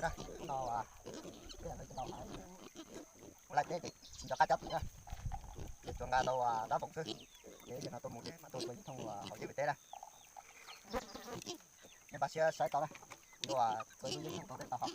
Hnub no, hnub no ua laj teb ces tsis nco qab cab tim na, ces tsuas nqa tau dab voom xwb. Ces ib zaug no tuaj mus thiab mas tuaj tua ib thooj hauv Teb teb na. Nej npaj siab saib tau na, tua tua ib lub yeeb thooj tau peb tau hauv.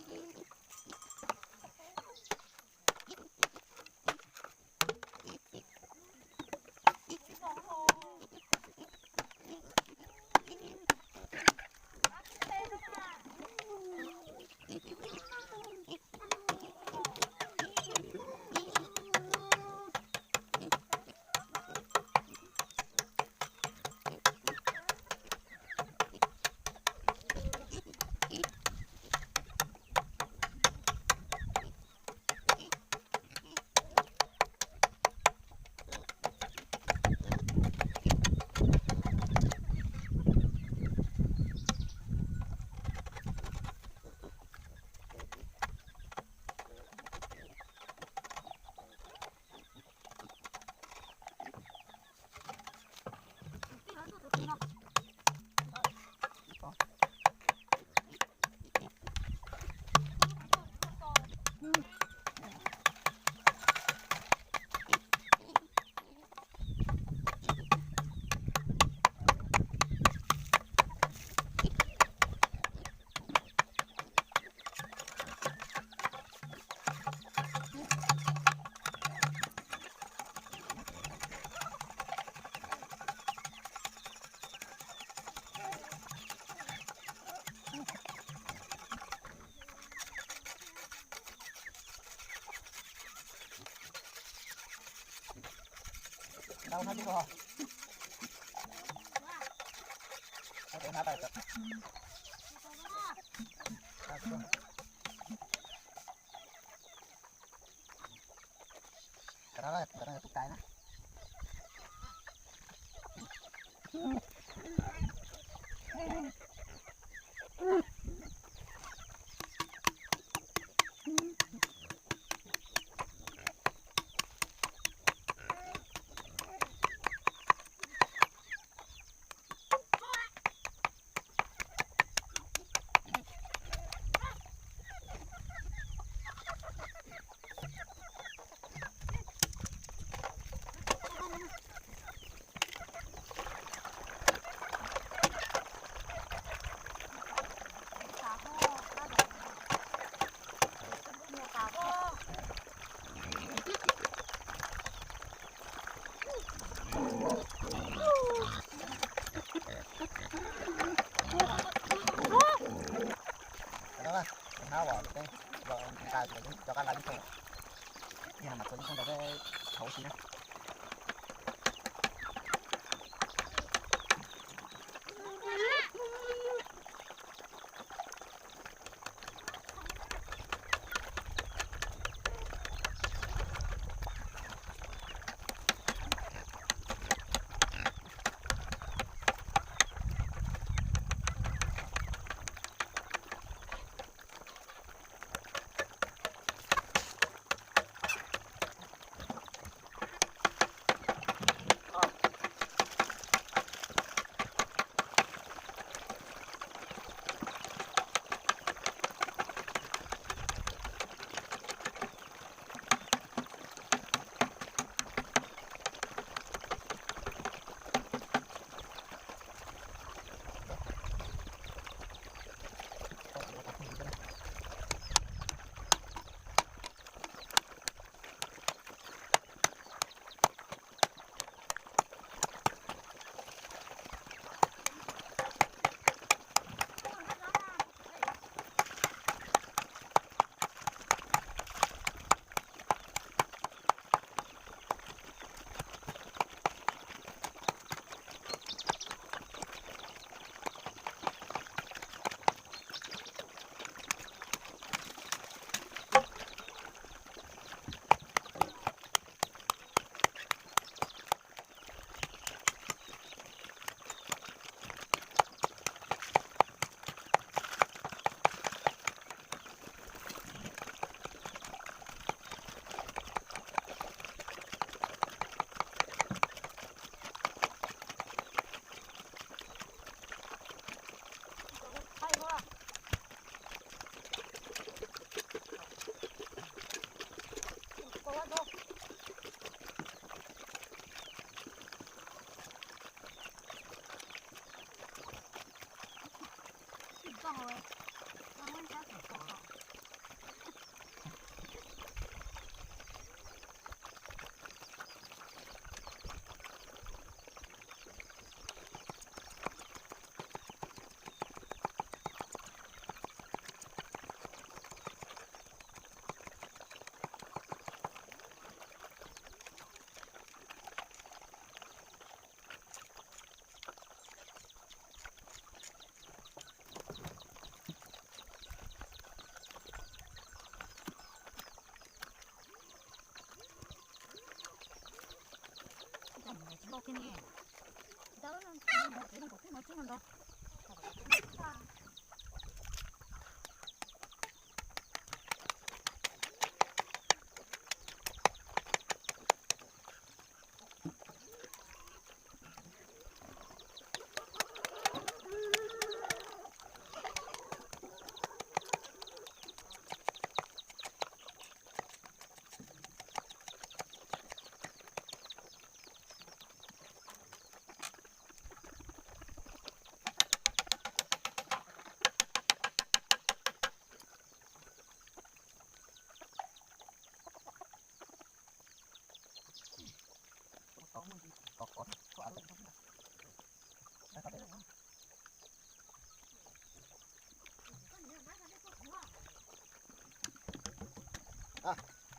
Hnab uas peb nqa los cov qab nqa ib thooj, yog no mas tua ib thooj rau peb hauv si na.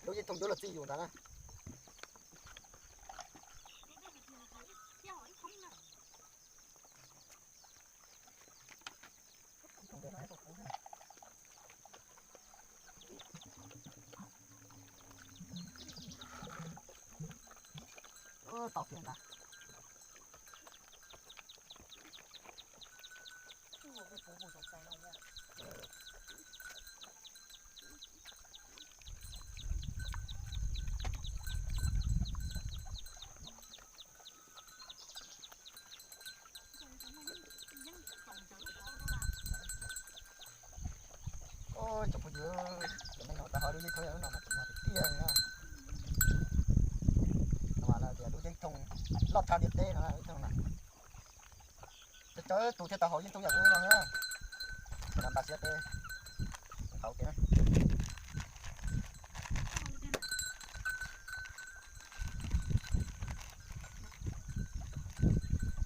Lub yeeb thooj yuav luag txij yus ntag na. Tsoom phooj ywg, cov neeg no tau hauv lub yeeb thooj no mas tseem muag tiag tiag li na. No mas lawv tias lub yeeb thooj loj tshaj ntiaj teb no, lub yeeb thooj no. Tsawg tsawg tus thiaj tau hauv yeeb thooj yam lub no na. Ces no npaj siab peb hauv tiag.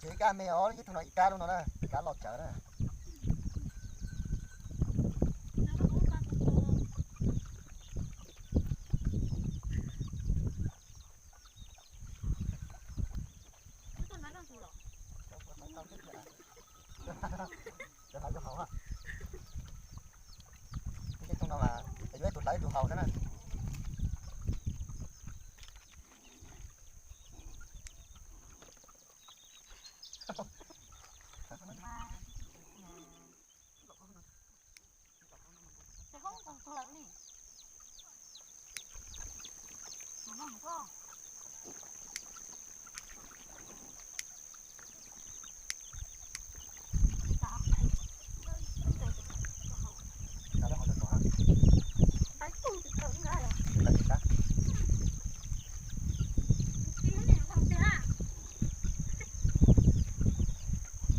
Ces ib kab me os, yeeb thooj no ib kab lub no na, ib kab loj tsawv na. Tus hlawv tus haus na.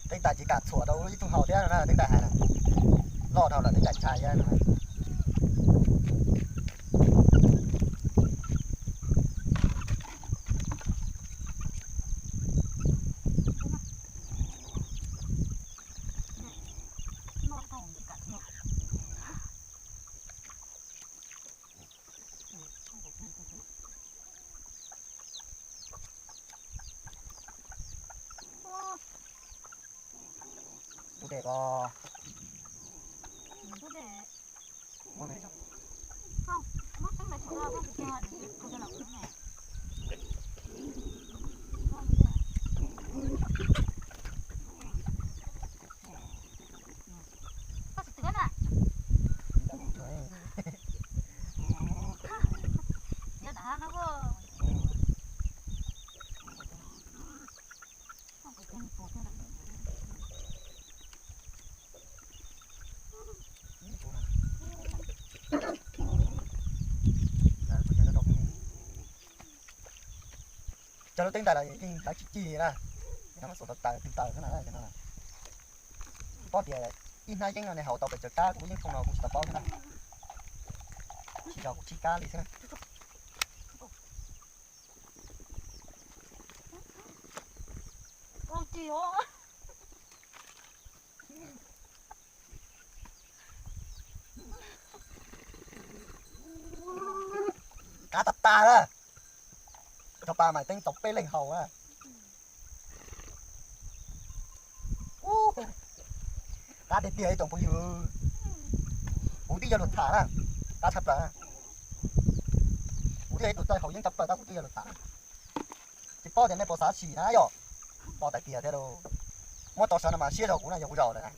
Teeb tais tsis kam txhuam rau lub yeeb thooj haus thiab no na, teeb tais hais na. Loj dhau lawm teeb tais ntshai thiab no. Tus dej ko. Cog lub teeb ntais los yeej hlawv tsis cig li na. Ces no muab xuas tau taws tw taws xwb na. Tsis paub tias ib hnab yeeb no nws haus tau pes tsawg kab, kuv lub yeeb thooj no kuv tsis tau paub thiab na. Tsis yog kuv tsib kab li xwb. Kab tag tag na. Tog pa mas teeb tau peb leeg haus na. Qab tiag tiag ib tsoom phooj ywg. Kuv twb yog luag tham na, qab tshaj plaws na. Kuv twb yog ib tug txawj haus yeeb tshaj plaws tab kuv twb yog luag tham na. Tsis paub tias nej puas xav sim na yom. Pom tais tias thiab lauj. Muab rau sawv no mas siab zog kuv na, yog kuv zaum lawm na.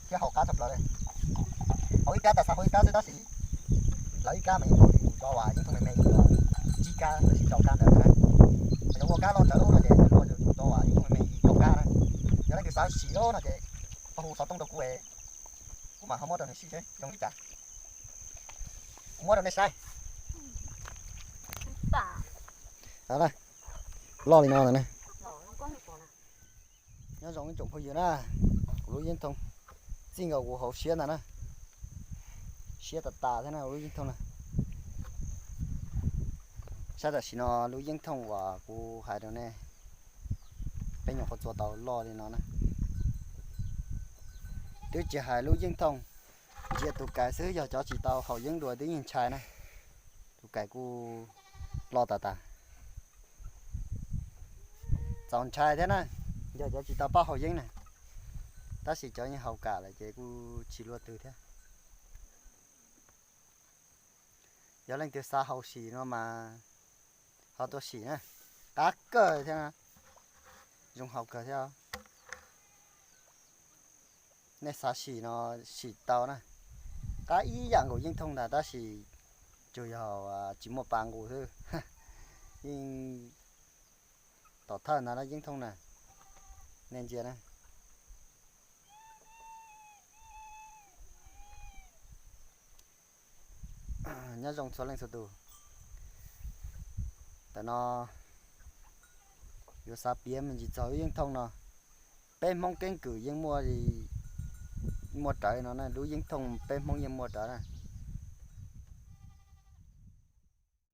Thiab haus qab tshaj plaws li. Haus ib kab tas xav haus ib kab xwb tab sis hlawv ib kab mas yeej tau yus cov uas yeeb thooj me me yus tsib kab los sis rau kab ntawd na. Yog ua kab loj tsawv lub no ces luag yus cov uas yeeb thooj me me yus rau kab na. Yog leej twg xav sim lub no ces ho hu xov tooj rau kuv es kuv mam ho muab rau nws sim seb zoo li cas. Kuv muab rau nej saib. Loj li no lawm na. Nyob zoo ib tsoom phooj ywg na, kuv lub yeeb thooj txij nkaus kuv hauv siab ntag na. Siab tas tas thiab na kuv lub yeeb thooj na. Saib tam sim no lub yeeb thooj uas kuv hais rau nej, peb nyuam qhuav txua tau loj li no na. Twb tsis hais lub yeeb thooj, ntsia tus kais xwb yog cov tsis tau haus yeeb dua twb yeej ntshai na. Tus kais kuj ploj tas tas. Txaus ntshai thiab na, yog cov tsis tau paub haus yeeb na, tab sis cov yeej haus kam lawm ces kuj tsis luaj twg thiab. Yog leej twg xav haus sim no mas ho tuaj sim na, qab kawg thiab, zoo haus kawg thiab. Nej xav sim no sim tau na, qab ib yam nkaus yeeb thooj ntag tab sis tsuas yog tsis muaj pas nqus xwb. Yeej tom thawj ntag na yeeb thooj na, nej ntsia na. Nyob zoo txhua leej txhua tus. Ntawm no yuav xav piav me ntsis txog lub yeeb thooj no. Peb Hmoob keeb kwm yeej muaj, muaj rawv no na, lub yeeb thooj peb Hmoob yeej muaj rawv na.